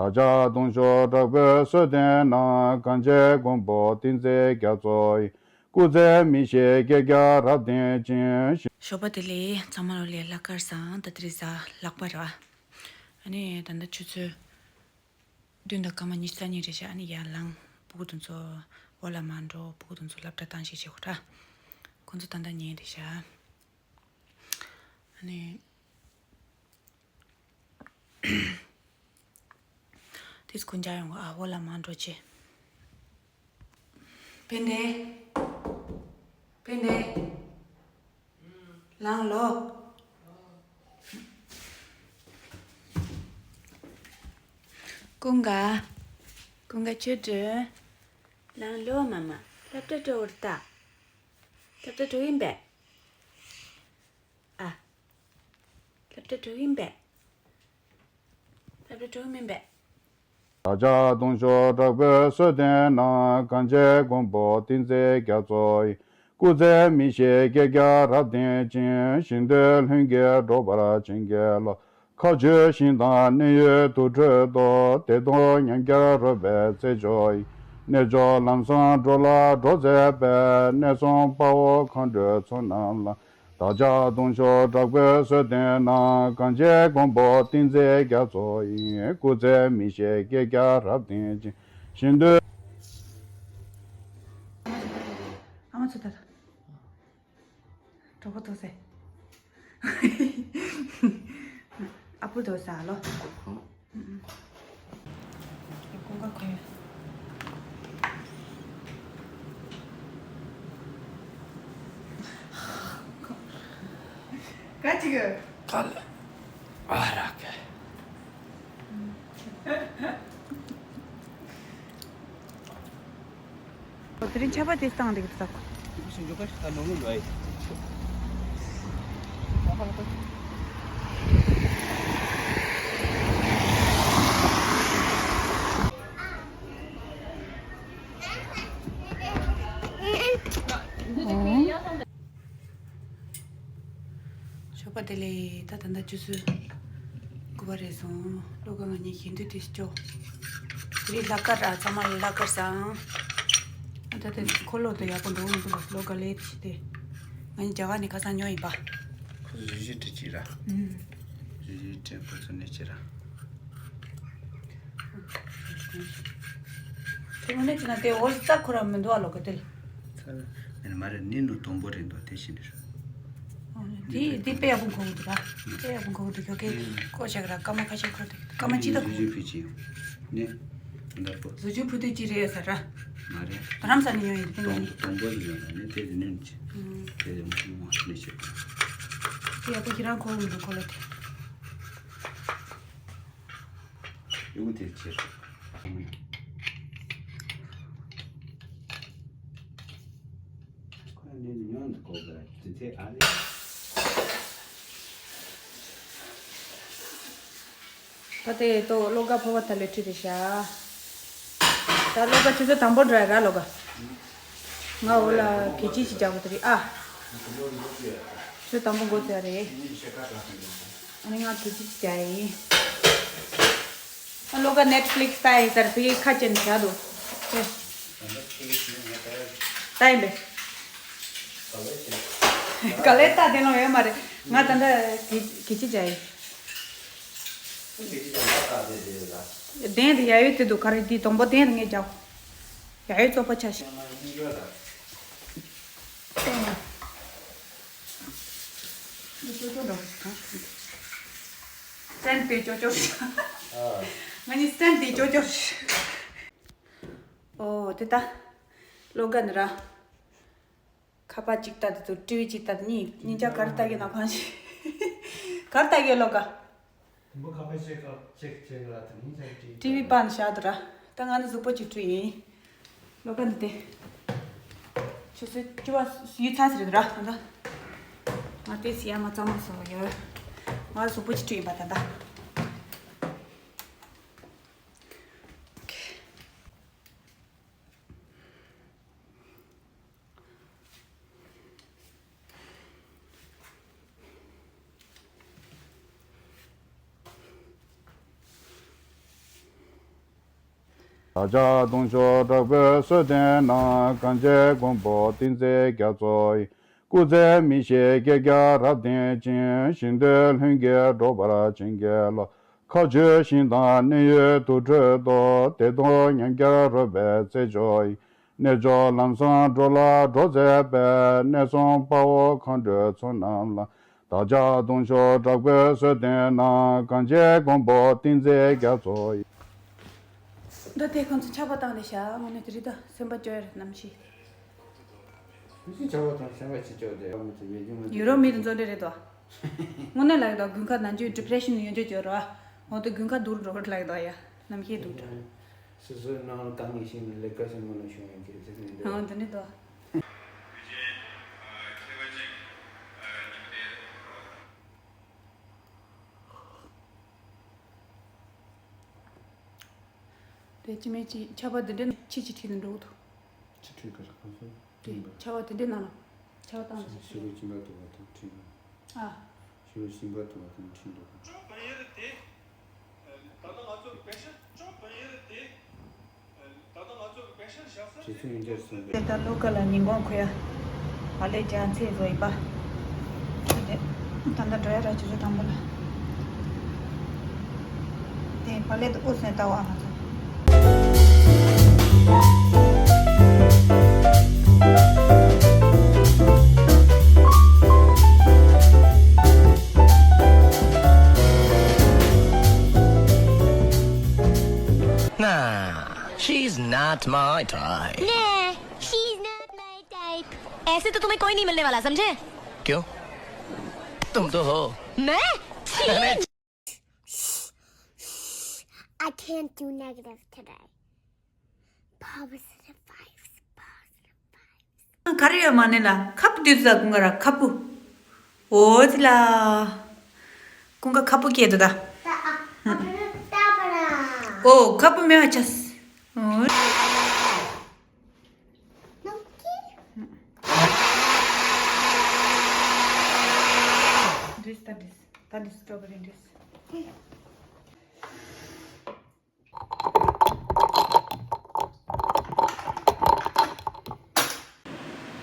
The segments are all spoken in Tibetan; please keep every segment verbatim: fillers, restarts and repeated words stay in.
བདག་ཅག་གདུང་ཤུགས་དྲག་པོས་གསོལ་འདེབས་ན། གངས་ཅན་མགོན་པོ་ཏིང་འཛིན་རྒྱ་མཚོ་ཡི། སྐུ་ཚེ་མི་ཤིགས་བསྐལ་བརྒྱར་རབ་བརྟན་ཅིང་། ཞོགས་པ་བདེ་ལེགས། ཚང་མ་ལོ་ལེགས་ལྷག་དཀར་བཟང་། ད་དེ་རིང་གཟའ་ལྷག་པ་རེད་བ། ཨ་ནི་ད་ལྟ་ཆུ་ཚོད་བདུན་དང་སྐར་མ་ཉི་ཤུ་རྩ་གཉིས་རེད་ཤག་ཨ་ནི་ཡར་ལངས། སྤུ་གུ་དེ་ཚོ་འོག་ལ་མར་འགྲོ། སྤུ་གུ་དེ་ཚོ་སློབ་གྲྭ་བཏང་ཤེས་བྱེད་དགོས་ར། ཁོང་ཚོ་ད་ལྟ་ཉལ་བསྡད་ཤག་ཨ་ནི། དེས་ཀུན་ཀྱང་ཡོང་ཨ་བོ་ལ་མ་འགྲོ་ཆེ། ཕན་བདེ། ཕན་བདེ། ལང་ལོ། ཀུན་དགའ། ཀུན་དགའ་ཆོས་སྒྲོན། ལང་ལོ་མ་མ། སློབ་གྲྭ་འགྲོ་བར་ལྟ། སློབ་གྲྭ་འགྲོ་ཡིན་པས། ཨ། སློབ་གྲྭ་འགྲོ་ཡིན་པས། སློབ་གྲྭ་འགྲོ་མིན་པས། བདག་ཅག་གདུང་ཤུགས་དྲག་པོས་གསོལ་འདེབས་ན། གངས་ཅན་མགོན་པོ་ཏིང་འཛིན་རྒྱ་མཚོ་ཡི། སྐུ་ཚེ་མི་ཤིགས་བསྐལ་བརྒྱར་རབ་བརྟན་ཅིང་། ཞིང་དུ་ལྷུན་གྱིས་གྲུབ་པར་བྱིན་གྱིས་རློབས། མཁའ་སྤྱོད་ཞིང་དང་གནས་ཡུལ་དུར་ཁྲོད་དུ། བདེ་སྟོང་ཉམས་དགར་རོལ་པའི་རྩེ་མཆོག་ཡིན། རྣལ་འབྱོར་ལམ་བཟང་འགྲོ་ལ་འགྲོ་མཛད་པའི། གནས་གསུམ་དཔའ་བོ་མཁའ་འགྲོའི་ཚོགས་རྣམས་ལ། བདག་ཅག་གདུང་ཤུགས་དྲག་པོས་གསོལ་འདེབས་ན། གངས་ཅན་མགོན་པོ་ཏིང་འཛིན་རྒྱ་མཚོ་ཡི། སྐུ་ཚེ་མི་ཤིགས་བསྐལ་བརྒྱར་རབ་བརྟན་ཅིང་། ཞིང་དུ། ཨ་མ་ཚོ་ད་ད། གྲོགས་པོ་ཐུག་སེ། ཨ་ཕོ་ཐུག་ས་ལོ། ཀུན་དགའ་ཁོ་ཡོད། ག་ཅིག་ག་ལ་ཨ་ར་ག་དེ་རིང་ཆར་པ་དེ་བཏང་འདུག་ད། ཞོགས་པ་བདེ་ལེགས། ད་ད་ལྟ་ཆུ་ཚོད་དགུ་པ་རེད་སོང་། བློ་དགའ་ང་གཉིས་ཞལ་འདོན་དེ་སྐྱོ། དེ་རིང་ལྷག་དཀར་ར། ཚང་མ་ལ་ལྷག་དཀར་བཟང་། ད་ལྟ་འཁོར་ལོ་དེ་ཡག་པོ་འགྲོ་གི་མི་འདུག་བློ་དགའ་ལས་དེ་ཞིག་དེ། ང་གཉིས་རྒྱ་གར་ནས་ཁ་སང་ཉོས་ཡིན་པ། ཁོ་ཚོ་བཞི་བཞི་སྤྲད་ཅིག་ར། ཨུམ། བཞི་བཞི་སྤྲད། ཁོ་ཚོ་ནས་ཅིག་ར། དེ་མོ་ནས་ཅི་ན་དེ་འོ་ཙག་ཁོ་ར་མི་འདུག་ཨ། ལོ་ག་དེ་ལ། ཚར་ནས་མ་རེད། ནི་འདུག་དང་པོ་རེད་འདུག་དེ་བཞིན་རེད། འོ་ནི་དེ་དེ་དཔེ་ཡག་པོ་གོ་གི་འདུག་ར། དཔེ་ཡག་པོ་གོ་གི་འདུག་ཁྱོད་ཀྱིས་ཨུམ། ཀོ་ཆག་ར། སྐར་མ་ཁ་ཤས་འཁོར་འདུག་སྐར་མ་གཅིག་ད་གོ་གི་བཞི་བཞི་ཕུད་ཅིག་ཡོང་ནི་འདར་པོ། བཟོ་བཅོས་ཕུད་དུས་ཅི་རེད་ཟེར་ར། མ་རེད། རྡ་རམ་ས་ནས་ཉོས་ཡིན། དེ་ནི་དང་དང་པོ་ལ་ཉོས་ན་ནི་དེ་ནི་ཅི་ཨུམ། དེ་ཡང་ཁྱུང་མ་ནི་ཆེ། དེ་ཡག་པོ་ཁྱེད་རང་གོ་གི་འདུག་ཁོ་ལ་དེ། ཡུག་དེ་ཕྱིར། ཁོ་ནི་ཉོན་གོ་ག་དེ་དེ་ཨ་ལེ། ད་དེ་ཏོ་བློ་དགའ་ཕོར་པ་ད་ལེ་ཁྲིད་རེད་ཤག་ད་བློ་དགའ་ཆུ་ཚོད་དང་པོ་འགྲོ་ཡ་ར་བློ་དགའ། ང་འོ་ལ་གད་ཕྱིས་ཤིག་རྒྱག་དགོས་ད་རེད་ཨ། ཆུ་ཚོད་དང་པོ་འགོ་ཚུགས་ཡ་རེད། ཨ་ནི་ང་གད་ཕྱིས་ཤིག་རྒྱག་ཡིན། ཨ་བློ་དགའ་ནེཊ་ཕི་ལིག་སི་ལྟ་ཡིན་ཟེར་ཕ་གིར་ཁ་ཅན་བྱ་འདུག་ལྟ་ཡིན་པས། ག་ལེར་ལྟ་དེ་ལོང་ཡོད་མ་རེད། ང་ད་ལྟ་གད་ཕྱིས་རྒྱག་ཡིན། གདན་དེ་ཡ་ཡོད་དེ་འདུག་ག་རེ་འདི་དང་པོ་གདན་དེ་ངས་རྒྱག་ཡ་ཡོད་བཙོག་པ་ཆགས་ཤིག་སེན་དེ་ཅོ་ཅོ། ང་གཉིས་སེན་དེ་ཅོ་ཅོ། ཨོ་དེ་ད་བློ་དགའ་ནི་ར། ཁ་པར་གཅིག་ལྟ་དུས་ཏི་ཝི་གཅིག་ལྟ་དུས་གཉིས་གཉིས་ཆ་ག་རེ་ལྟ་གི་ན་གང་ཞིག་ག་རེ་ལྟ་གི་བློ་དགའ། དུམ་བུ་ཁ་པར་ཤེས་ཁ་ཅིག་ཅིག་ལ་དུམ་བུ་ཅིག་ཏི་ཝི་པ་ནི་བཞག་འདུག་ར། ད་ང་ནི་གཟུགས་པོ་གཅིག་བཀྲུས་ཡིན། བློ་དགའ་འདི་དེ། ཆུ་ཚོད་བཅུ་པ་ཡུལ་ཚ་ཟེར་འདུག་ར་ད་ལྟ། ང་དེ་སི་ཡ་མ་གཙང་མ་བཟོ་ཡོད། ང་གཟུགས་པོ་གཅིག་བཀྲུས་ཡིན་པ་ད་ལྟ། བདག་ཅག་གདུང་ཤུགས་དྲག་པོས་གསོལ་འདེབས་ན། གངས་ཅན་མགོན་པོ་བསྟན་འཛིན་རྒྱ་མཚོ་ཡི། སྐུ་ཚེ་མི་ཤིགས་རྒྱལ་རྒྱ་རབ་བརྟན་ཅིང་། ཞིང་དུ་ལྷུན་གྱིས་གྲུབ་པར་བྱིན་གྱིས་རློབས། མཁའ་སྤྱོད་ཞིང་དང་གནས་ཡུལ་དུར་ཁྲོད་དུ། བདེ་སྟོང་ཉམས་བརྒྱར་རོལ་པའི་རྩེ་མཆོག་ཡིན། རྣལ་འབྱོར་ལམ་བཟང་འགྲོ་ལ་འགྲོ་མཛད་པའི། གནས་གསུམ་དཔའ་བོ་མཁའ་འགྲོའི་ཚོགས་རྣམས་ལ། བདག་ཅག་གདུང་ཤུགས་དྲག་པོས་གསོལ་འདེབས་ན། གངས་ཅན་མགོན་པོ་བསྟན་འཛིན་རྒྱ་མཚོ་ཡི། ད་ལྟའི་ཁོང་ཚོ་ཆར་པ་བཏང་རེད་ཤག་དངོས་གནས་དེ་རེད་ད། སེམས་པ་སྐྱོ་ཡ་རེད་གནམ་གཤིས། ཆར་པ་བཏང་སེམས་པ་སྐྱིད་ཅོག་དེ་ཡུ་རོབ་མི་དང་འཛོམས་འདྲ་རེད་དོ། དངོས་གནས་ལབ་ཡོད་དོ། དགུན་ཁ་ནམ་རྒྱུན་depression་ཡོད་འཇོག་ཡོད་རོ། འོ་དེ་དགུན་ཁ་སྡུག་རུ་འགྲོ་གི་ལབ་ཡོད་དོ་ཡ། གནམ་གཤིས་སྡུག་འགྲོ། སོ་སོའི་ནང་ལ་གང་ཡིན་ཤེས་ནས་ལས་ཀ་བྱེད་དགོས་ན་ཤོང་ཡོང་གི་རེད་ཟེར་ནས་འདུག་ཨང་དེ་འདྲ་དོ། དེ་ཅི་མེད་ཅི་ཆར་པ་འདི་འདྲ་ཕྱི་ཅི་ཁྲིད་དུ་འགྲོ་གི་འདུག་ཕྱི་ཁྲིད་ག་རེ་གང་སོང་དེ་ཡིན་པ། ཆར་པ་འདི་འདྲ་ནང་ལ་ཆར་པ་བཏང་ཞིག་ཤི་བོ་སྦྱིན་པ་ཐུབ་པ་དང་ཁྲིད་འགྲོ། ཨ། ཤི་བོ་སྦྱིན་པ་ཐུབ་པ་དང་ཁྲིད་འགྲོ། ཅོ་བ་ཡེ་རེད་དེ། ད་ལྟ་ང་ཚོ་གི་པེ་ཤ་ཅོ་བ་ཡེ་རེད་དེ། ད་ལྟ་ང་ཚོ་གི་པེ་ཤ་ཞག་ས་རྗེ་བཙུན་ཡོན་ཏན་གསུངས་པའི། དེ་ལྟར་བློ་དཀར་ལ་ཉིན་གུང་ཁོ་ཡ། བག་ལེབ་རྒྱག་ཚེ་བཟོ་ཡིན་པ། དེ་ད་ལྟ་འགྲོ་ཡ་ར་ཆུ་ཚོད་དང་པོ་ལ། དེ་བག་ལེབ་དུ་ཨུ་སེ་ལྟ་བ་ང་ཚོ། Nah, she's not my type. Nah, she's not my type. ऐसे तो तुम्हें कोई नहीं मिलने वाला, समझे? क्यों? तुम तो हो। मैं? छी! I can't do negative today. Positive vibes, positive vibes. ག་རེ་ཡོད་མ་ནི་ལ་ཁ་བུ་དུས་ཚོད་ཀུན་དགའ་ར་ཁ་བུ། འོ་ཙི་ལ། ཀུན་དགའ་ཁ་བུ་སྐྱེས་འདུག་ད། ད་ཨ་ཨ་བུ་ནི་ལྟ་བ་ར། ཨོ་ཁ་བུ་མེད་པ་ཆགས། འོ། འདྲིས་ད་འདྲིས་ད་འདྲིས་སྟོབས་རེད་འདྲིས།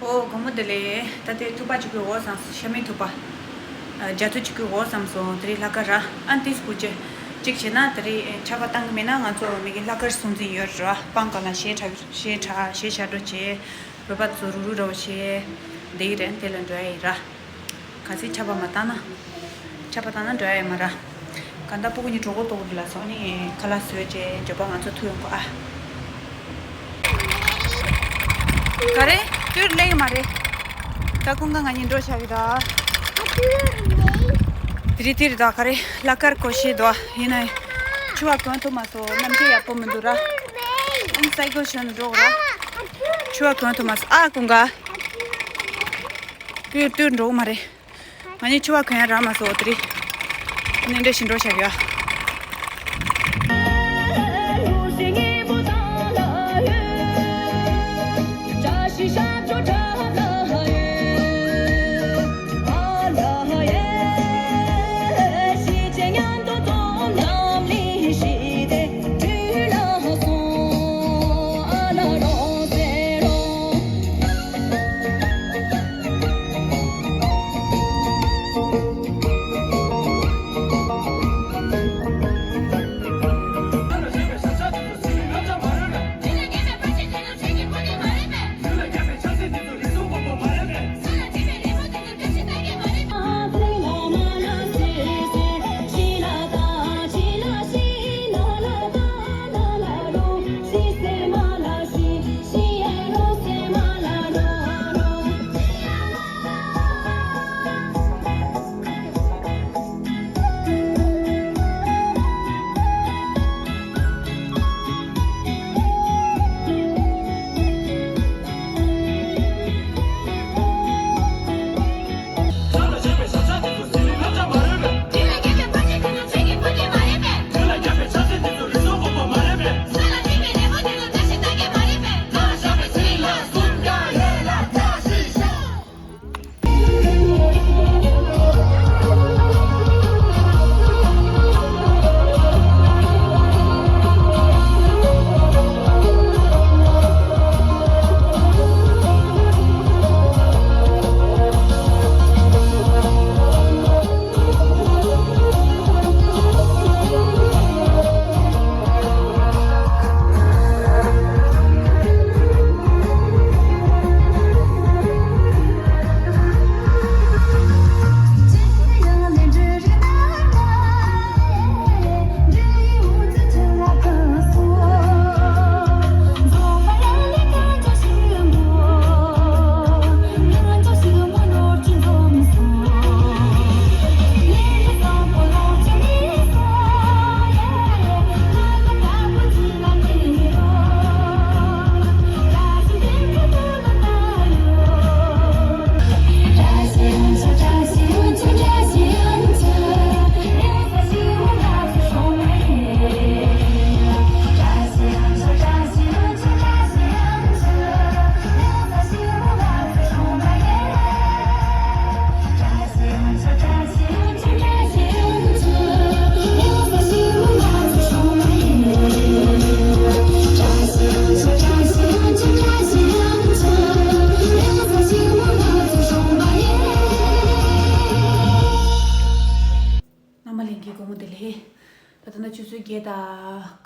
ཨོ་དགོང་མོ་བདེ་ལེགས། ད་ལྟའི་ཐུག་པ་གཅིག་གི་འོ་བསམ་སོང་། ཤ་མེད་ཐུག་པ། ཨ། རྒྱ་ཐུག་གཅིག་གི་འོ་བསམ་སོང་། དེ་རིང་ལྷག་དཀར་ར། ཨ་ཏིས་བུ་ཅེ། གཅིག་བྱས་ན་དེ་རིང་ཆར་པ་བཏང་གི་མེད་ན་ང་ཚོ་མི་གི་ལྷག་དཀར་སྲུང་འཛིན་ཡོད་ར། སྤང་ཁ་ལ་གཞས་འཁྲབ་གཞས་འཁྲབ་གཞས་ཤར་འགྲོ་བྱེད། བོད་པ་ཚོ་རུ་རུ་རོ་བྱེད། འདི་གི་རེད་དེ་ལ་འགྲོ་ཡ་ཡིན་ར། གལ་སྲིད་ཆར་པ་མ་བཏང་ན། ཆར་པ་བཏང་ན་འགྲོ་ཡ་ཡོད་མ་ར། གང་ལྟར་སྤུ་གུ་གཉིས་གྲོད་ཁོག་ལྟོགས་རེད་ལ་སོང་ནི་ཁ་ལག་བཟོས་བྱས་མགྱོགས་པ་ང་ཚོ་ཐུག་ཡོང་གོ་ཨ། ག་རེ། ཏུར་ལེགས་མ་རེད། ད་ཀུན་དགའ་ང་གཉིས་འགྲོ་བྱ་གི་ད། དེ་རིང་དེ་རེད་ད་ག་རེ་ལྷག་དཀར་གོ་ཤེས་དོ་ཡིན་ན། ཆུ་བ་གོན་ཐུབ་མ་སོང་གནམ་གཤིས་ཡག་པོ་མི་འདུག་ར། ཨིན་སའི་ཀལ་ཞོན་འགྲོ་གོ་ར། ཆུ་བ་གོན་ཐུབ་མ་སོང་ཨ་ཀུན་དགའ། ཏུར་ཏུར་འགྲོ་གི་མ་རེད། ང་གཉིས་ཆུ་བ་གོན་ཡ་རག་མ་སོང་དེ་རིང་། ནི་འདྲ་ཞིག་འགྲོ་བྱ་གི་ཡ།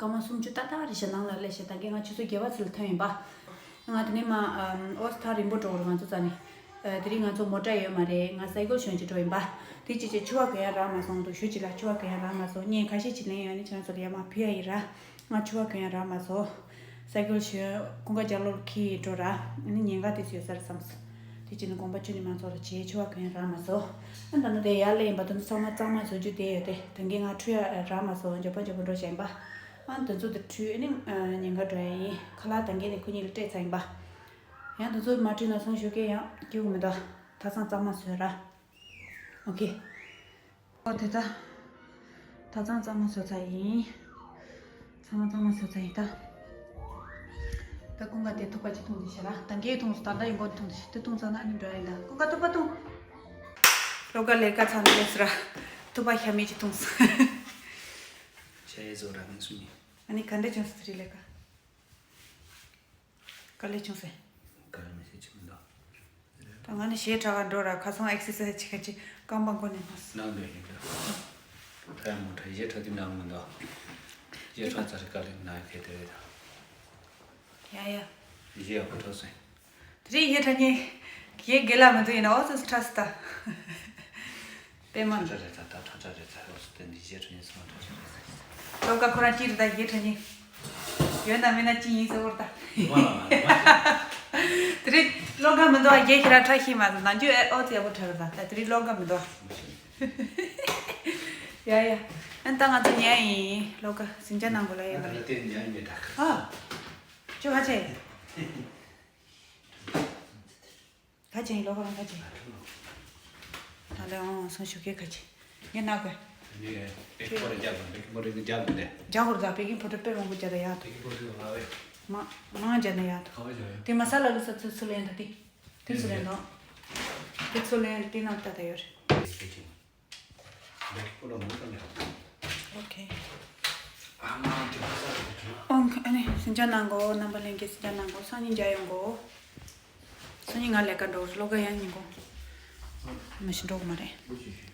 སྐར་མ་སུམ་ཅུ་ཏག་ཏག་རེད་ཤག། ནང་ལ་སླེབས་ཤག། ད་གིན་ང་ཆུ་ཚོད་བརྒྱད་པ་ཙམ་ལ་ཐོན་ཡིན་པ། ང་དེ་ནས་མར་ཨོ་ཐག་རིང་པོ་འགྲོ་དགོས་རེད། ང་ཚོ་རྩ་ནས། ཨ། དེ་རིང་ང་ཚོ་མོ་ཊ་ཡོད་མ་རེད། ང་སའི་ཀལ་ཞོན་ཅིག་འགྲོ་ཡིན་པ། དེ་ཅི་བྱེད། ཕྱུ་པ་གོན་ཡ་རག་མ་སོང་འདུག། ཞུ་ཅིག་ལ་ཕྱུ་པ་གོན་ཡ་རག་མ་སོང་། བརྙན་ཁ་ཤས་ཅིག་ལེན་ཡོང་ནས་ཁྱེད་རང་ཚོ་ལ་ཡར་མར་ཕུལ་ཡ་ཡིན་ར། ང་ཕྱུ་པ་གོན་ཡ་རག་མ་སོང་། སའི་ཀལ་ཞོན་ཀུན་དགའ་རྒྱབ་ལོགས་ཁྱེར་འགྲོ་ར། ཨ་ནི་ཉེན་ཁ་དེ་ཚོ་ཡོད་ས་རེད་བསམས། དེ་བྱས་ནས་དགོངས་པ་ཁྱོན་ནས་མ་ཚོམས་རོགས་བྱེད། ཕྱུ་པ་གོན་ཡ་རག་མ་སོང་། ཨ། ད་ནི་དེ་ཡར་སླེབས་ཡིན་པ། དེ་ཚོ་ཚང་མ་གཙང་མ་བཟོ་རྒྱུ་དེ་ཡོད་དེ། ད་གིན་ང་འཁྲུད་ཡ་རག་མ་སོང་། མགྱོགས་པོ་མགྱོགས་པོ་འགྲོ་བྱས་ཡིན་པ། ཨ། དེ་ཚོ་དེ་འཁྲུད། ཨ་ནི་ཉེན་ཁ་འགྲོ་ཡ་ཡིན། ཁ་ལག་ད་གིན་ནས་ཁོ་གཉིས་ལ་སྤྲད་ཚར་ཡིན་པ། ཡང་དེ་ཚོ་མ་འཁྲུད་ན་སང་ཞོགས་ཀས་ཡང་སྐྱིད་པོ་མི་འདུག། ད་ཚང་གཙང་མ་བཟོས་ར། ཨོ་ཁེ། ཨོ་དེ་ད། ད་ཚང་གཙང་མ་བཟོས་ཚར་ཡིན། ཚང་མ་གཙང་མ་བཟོས་ཚར་ཡིན་ད། ད་ཀུན་དགའ་དེ་ཐུག་པ་ཅིག་འཐུང་དེ་ཤ་ར། ད་གིན་འཐུང་སོང་། ད་ལྟ་ཡིན་གོ་འཐུང་དེ་ཤ། དེ་འཐུང་ཚར་ན་ཨ་ནི་འགྲོ་ཡ་ཡིན་ད། ཀུན་དགའ་ཐུག་པ་འཐུང་། ལོ་དགའ་ལས་ཀ་ཚང་ཚར་སོང་ར། ཐུག་པ་ཤ་མེད་ཅིག་འཐུང་སོང་། ཆ་ཡེ་བཟོ་ར་ནས་སུ་ནི། ཨ་ནི་ག་འདྲ་བྱུང་སོང་དེ་རིང་ལས་ཀ། དཀའ་ལས་བྱུང་ཟེར། དཀའ་ལས་མི་སེ་ཅི་མི་འདུག། ད་ང་ནི་གཞས་འཁྲབ་ག་འགྲོ་ར། ཁ་སང་ཨེག་སར་སའི་སི་བྱེད་ག་ཅིག་རྐང་པ་མགོ་ནས་ནས། ནང་འདོད་ཡིན་ད། ད་ཡང་མོ་ཊ་གཞས་འཁྲབ་དུས་ནང་མི་འདུག། གཞས་འཁྲབ་ཚར་རེད། དཀའ་ལས་ན་ཡ་གལ་དེ་རེད་ད། ཡ་ཡ། གཞས་ཡག་པོ་འཁྲབ་སོང་། དེ་རིང་གཞས་འཁྲབ་མཁན་གཞས་དགེ་ལ་མི་འདུག། ཡིན་ན་ཨོ་ཙི་ཙི་འཁྲབ་སོང་ད། པད་མ། ཁྲ་ཁྲ་རེད་ད། ད་ཁྲ་ཁྲ་རེད་ད། ཨོ་སི་ཏན་འདི་གཞས་འཁྲབ་མཁན་ཚང་མ་ཁྲ་ཁྲ་རེད་ད། ལོ་དགའ་ཁོ་རང་ཅི་རེད་ད། གཞས་འཁྲབ་མཁན་ཡོད་ན་མེད་ན་ཅི་ཡིན་ཟེར་བོར་ད། དེ་རིང་ལོ་དགའ་མི་འདུག་ཨ། གཞས་ཁྱེད་རང་འཁྲབ་ཤེས་མ་སོང་། ནམ་རྒྱུན་ཨེ་ཨོ་ཙི་ཡག་པོ་འཁྲབ་རེད་ད། ད་དེ་རིང་ལོ་དགའ་མི་འདུག་ཨ། ཡ་ཡ། ཨ་ནི་ད་ང་ཚོ་ཉལ་ཡིན། ལོ་དགའ་ཟིང་ཆ་ནང་གོ་ལ་ཡིན་པ་རེད། ང་ཚོ་ཉལ་ཡིན་མེད་ད། ཨ། ཁྱོད་ཁ་ཆེ། ཁ་ཆེ་ཡིན། ལོ་དགའ་རང་ཁ་ཆེ་ཡིན། ད་ལེ་ཨང་སང་ཞོགས་ཀས་ཁ་ཆེ་ངས་ན་དགོས། ངས་པེ་ཀིང་པའུ་ཌར་རྒྱག་དགོས། པེ་ཀིང་པའུ་ཌར་རྒྱག་དགོས་ཏེ། རྒྱག་དགོས་ད། པེ་ཀིང་པའུ་ཌར་དཔེ་མང་པོ་རྒྱག་ད་ཡག་འདུག། པེ་ཀིང་པའུ་ཌར་ང་བས། མ་མང་རྒྱག་ན་ཡག་འདུག། ག་བ་རྒྱག་ཡོད། དེ་མ་ས་ལ་ལུག་ས་ཚུལ་ཚུལ་ལེན་ད། དེ་དེ་ཚུལ་ལེན་དང་། དེ་ཚུལ་ལེན་དེ་ནང་ལྟ་ད་ཡོད་རེད། དེ་ཁེ་ཆེ། ཨོ་ཁེ། ཨང་ཨ་ནི་ཟིང་ཆ་གནང་གོ། རྣམ་པ་ལྷན་རྒྱས་ཟིང་ཆ་གནང་གོ། སང་ཉིན་མཇལ་ཡོང་གོ། སང་ཉིན་ང་ལས་ཀ་འགྲོ་རེད། ལོ་དགའ་ཡང་ཉིན་གུང་མ་གཞི་འགྲོ་གི་མ་རེད།